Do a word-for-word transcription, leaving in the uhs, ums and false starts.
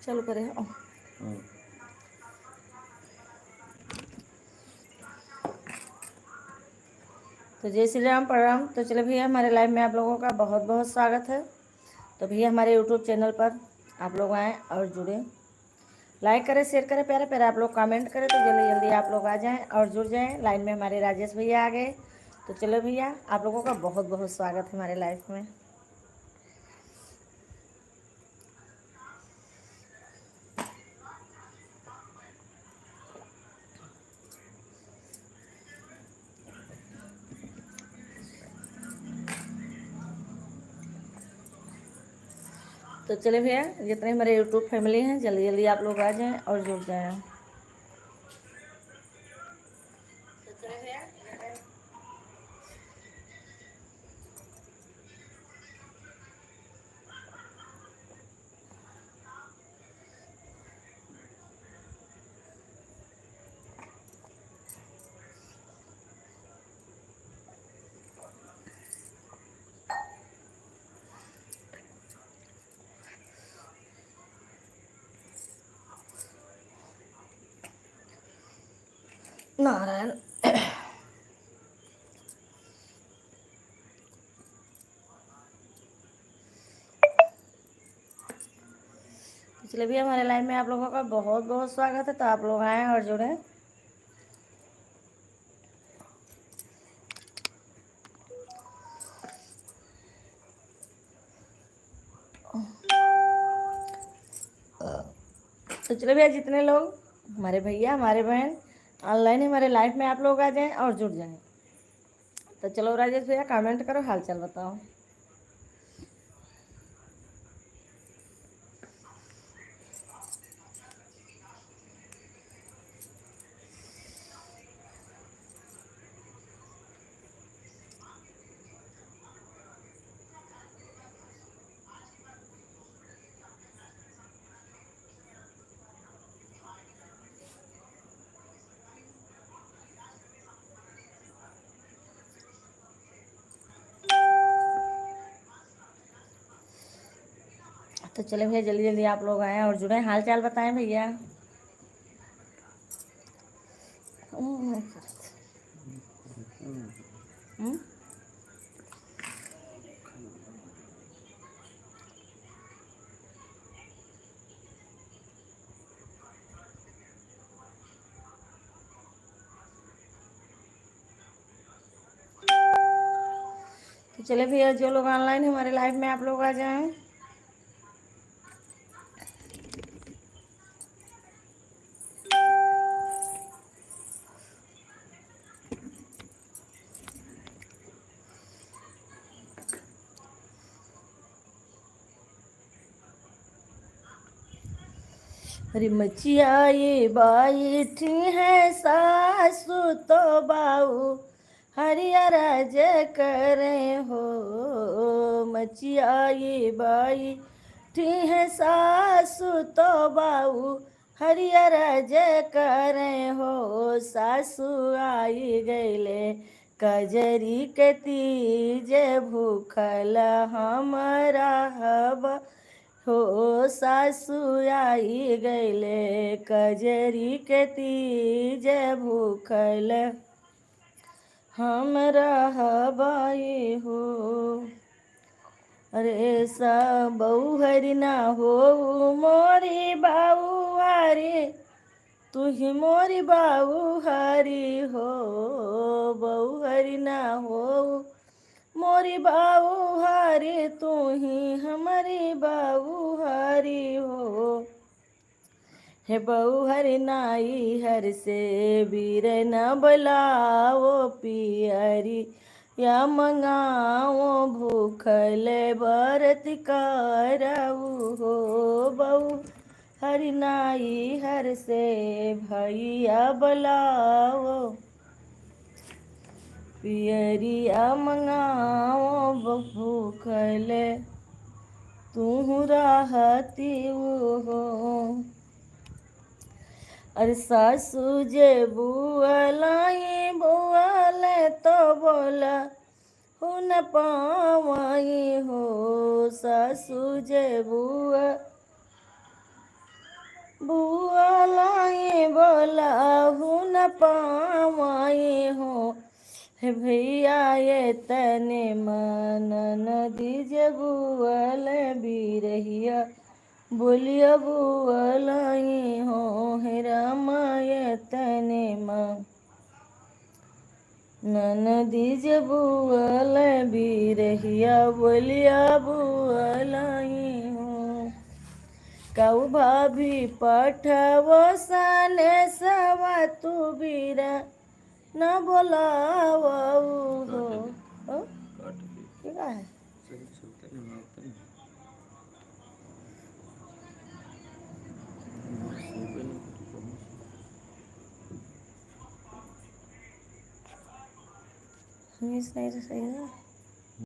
चालू करे हो। हम्म। तो जय श्री राम, प्रणाम। तो चलो भैया, हमारे लाइव में आप लोगों का बहुत बहुत स्वागत है। तो भैया, हमारे YouTube चैनल पर आप लोग आएँ और जुड़ें, लाइक करें, शेयर करें, प्यारे प्यारे आप लोग कमेंट करें, तो जल्दी जल्दी आप लोग आ जाएँ और जुड़ जाएँ। लाइन में हमारे राजेश भैया आ गए। तो चलो भैया, आप लोगों का बहुत बहुत स्वागत है हमारे लाइव में। तो चले भैया, जितने हमारे YouTube फैमिली हैं, जल्दी जल्दी आप लोग आ जाएँ और जुड़ जाएँ। नारायण। पिछले भी हमारे लाइव में आप लोगों का बहुत बहुत स्वागत है, तो आप लोग आएँ और जुड़ें। तो चलो भैया, जितने लोग हमारे भैया, हमारे बहन ऑनलाइन हमारे लाइव में आप लोग आ जाएँ और जुड़ जाएँ। तो चलो राजेश भैया, कमेंट करो, हाल चाल बताओ। तो चले भैया, जल्दी जल्दी आप लोग आएँ और जुड़ें, हाल चाल बताएँ भैया। हम्म? तो चले भैया, जो लोग ऑनलाइन हमारे लाइव में, आप लोग आ जाएँ। अरे मचिया ये बैठी है सासू तो बाऊ हरिया राज करे हो। मचिया ये बैठी है सासू तो बाऊ हरिया राज करे हो। सासू आई गईले कजरी के तीज भूखल हम रहब हो। सासू आई गईले कजरी के तीज भूखल हम रहबाई हो। अरे सा बउहरी ना हो मोरी बउहरी, तू ही मोरी बउहरी हो। बउहरी ना हो मोरी बउहरी, तू ही हमरी बउहरी हो। हे बउहर नाई हर से बीर न बलाओ पियरी या मंगाओ भूखल बरत करऊ हो। बउहर नाई हर से भैया बलाओ पियरिया मंगाओ भूखल तू रहती हो। अरे सासू जे बुआलाई बुआले तो बोला हो न पावाई हो। सासू जे बुआ पावाई हो। हे भैया ये तने मा ननदी जे बुअल बिरहिया, बोलिया बुअलई हो। हे रामा ये तने मा ननदी जे बुअल बिरहिया, बोलिया बुअलई हो। काऊ भाभी पठावो सनेसवा तू बीरा न बोलावऊ हो। ओ? काट दे। ये का है? सही चलता है, मारता है। हमें इस नहीं तो सही है।